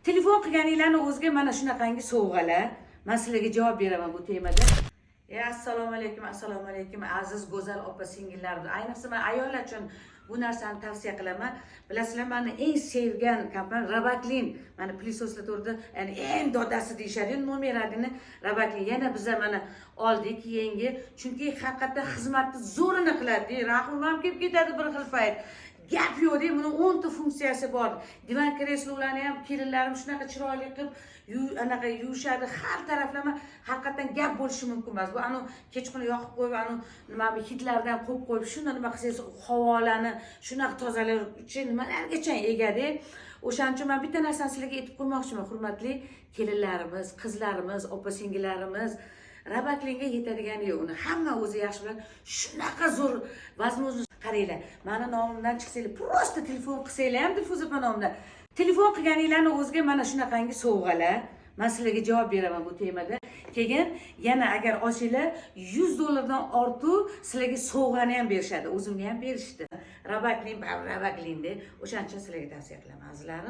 Telefon qilganinglarni o'ziga mana shunaqangi sovg'alar. Man sizlarga javob beraman bu temada. Assalomu alaykum, assalomu alaykum, aziz go'zal opa singillar. Ayniqsa man ayollar uchun bu narsani tavsiya qilaman. Bilasizlar, mani eng sevgan kompaniya Roboklin. Mana пылесос lar to'g'rida, ya'ni eng dodasi deyishadi, номер один ni Roboklin. Yana biza mana oldik yangi, chunki haqiqatdan xizmatni zo'rini qiladi. Rahmim ham kelib ketadi bir xil payt. Gap yo'q, buni 10 ta funksiyasi bor. Divan, kreslolarni ham kelinlarim shunaqa chiroyli qilib anaqa yuvishadi har taraflama, haqiqatdan gap bo'lishi mumkin emas. Bu anavi kechqurun yoqib qo'yib, anavi nima bu hidlardan qo'yib qo'yib, shunda nima qilsangiz, havolarni shunaqa tozalovchi nimalargacha egada. O'shaning uchun man bitta narsani sizlarga aytib qo'ymoqchiman, hurmatli kelinlarimiz, qizlarimiz, opa singillarimiz, Roboklinga yetadigani yo'q, uni hamma o'zi yaxshi biladi. Shunaqa zo'r возможность. Qaranglar, mani nomimdan chiqsanglar, просто telefon qilsanglar ham, Dilfuza opa nomidan telefon qilganinglarni o'ziga mana shunaqangi sovg'alar. Man sizlarga javob beraman bu temada. Keyin yana agar olsanglar, 100 dollardan ortiq sizlarga sovg'ani ham berishadi. O'zimga ham berishdi. Roboklin baribir Roboklinda. O'shaning uchun sizlarga tavsiya qilaman, azizlarim.